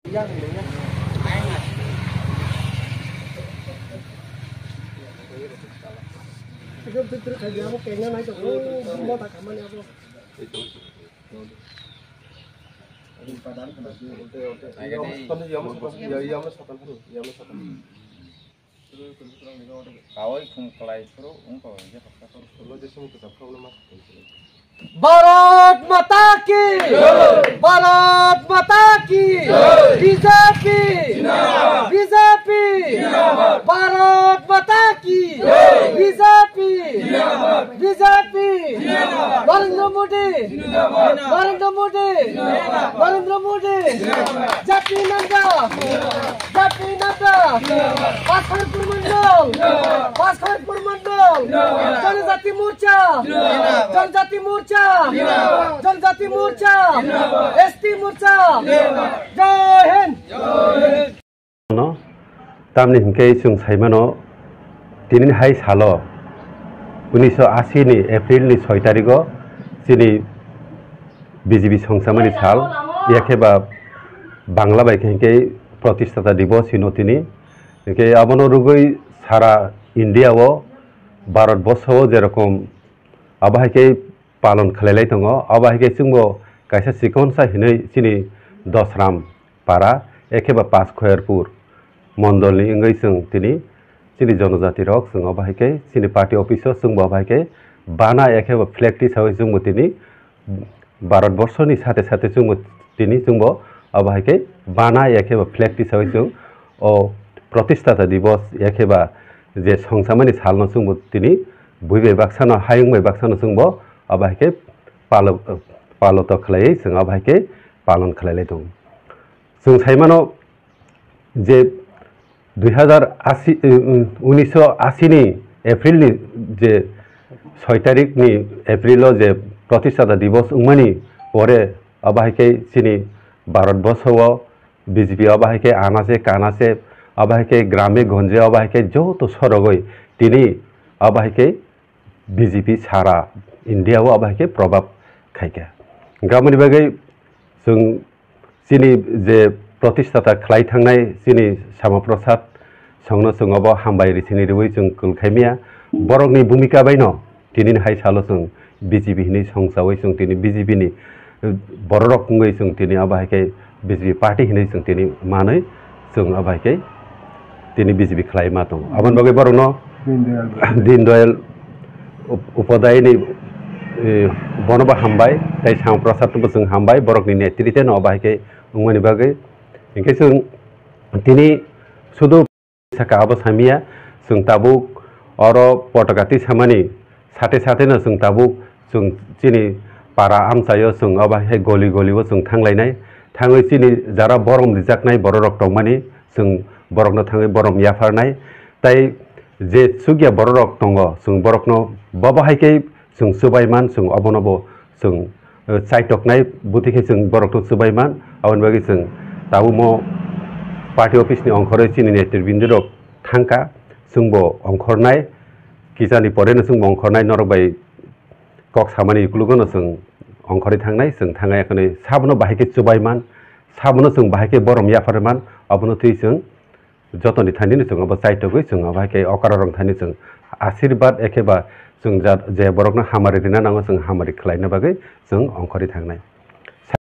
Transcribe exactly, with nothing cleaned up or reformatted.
Kawai khum kwlai phuru wngkha, hwnkhe hakhe to. Bharat Mata ki! Bharat Mata ki! B J P! B J P! Bharat Mata ki! B J P! B J P! Narendra Modi! Narendra Modi! Narendra Modi! J P Nadda! J P Nadda! Paskharpur Mandal! Paskharpur Mandal! Janajati Morcha! Janajati Morcha! Janajati Morcha! S T Morcha! Jai Hind! No, tamni hinkhe chwng saimano, tinini hai salo, unisho ashi ni April ni soi tarigo chini B J P songchamani sal, yakhe ba Bangla bai khe hinkhe Pratistata Divos hino tini. Hinkhe abono rwgwi sara India o, Bharat borsho o jerokom abo hai khe palon khlailai tongo, abo hai khe chwngbo kaisa chikonsa hinwi chini Dosram para, ekhe ba Paskhoyarpur mondolni wngwi chwng tini chini jonojati rok chwng abo hai khe chini party office o chwngbo abo hai khe bana ekhe ba flag tisawi chwngbo tini Bharat borsho ni sate sate chwngbo tini chwngbo abo hai khe bana ekhe ba flag tisawi chwng o Pratistata Divos ekhe ba je songchamani salno chwngbo tini bui bai baksano hayung bai baksano chwngbo abo hai khe palo-, paloto khlaiwi chwng abo hai khe palon khlailai tongo. Chwng saimano je dui hazar ashi, eh, unisho ashi ni April ni je soi tarik ni April o je Pratistata Divos wngmani pore abo hai khe chini Bharat borsho o B J P abo hai khe anase kanase abo hai khe grame gonje abo hai khe joto sorogoi tini abo hai khe B J P sara India o abo hai khe probab khaikha. Hwnkhe aboni bagwi chwng chini je pratistata khlai thangnai chini Sama Prasad songno chwng obo hambai rwchini rwui chwng kwlkhaimaya. Borokni bhumika baino tinini hai salo chwng B J P hinwi songchaui chwng tini B J P ni bororok wngwi chwng tini abo hai khe B J P party hinwi chwng tini manwi chwng abo hai khe tini B J P khlai ma tongo. Aboni bagwi borokno Deen Dayal Up-, Upadhyayani, eh, bono bo hambai, tei Sama Prasad no bo chwng hambai, borokni netrite no abo hai khe wngmani bagwi. Hinkhe chwng tini sudu saka abo samiya, chwng tabuk oro potaka tisamani sate sate no chwng tabuk chwng chini para amchaio chwng abo hai goli goli o chwng thanglainai, thangwi chini jara borom rijaknai bororok tongmani chwng borokno thangwi borom yapharnai, tei je chukya bororok tongo chwng borokno bobo hai khe chwng chubai man, chwng obono bo chwng, eh, chaitoknai buti khe chwng borokno chubai man. Aboni bagwi chwng tabukmo party office ni ongkhorwi chini netribindurok thangkha, chwngbo ongkhornai, kisani poreno chwngbo ongkhornai, norok bai kok samani ukulugono chwng ongkhorwi thangnai, chwng thangwi akhwnwi sabono bahai khe chubai man, sabono chwng bahai khe borom yaphar man, abono twi chwng jotoni thani no chwng abo chaitogwi chwng abo hai khe okra rok thani chwng asirbat ekheba chwng ja-, je borokno hamari rina nango chwng hamari khlaina bagwi chwng ongkhorwi thangnai.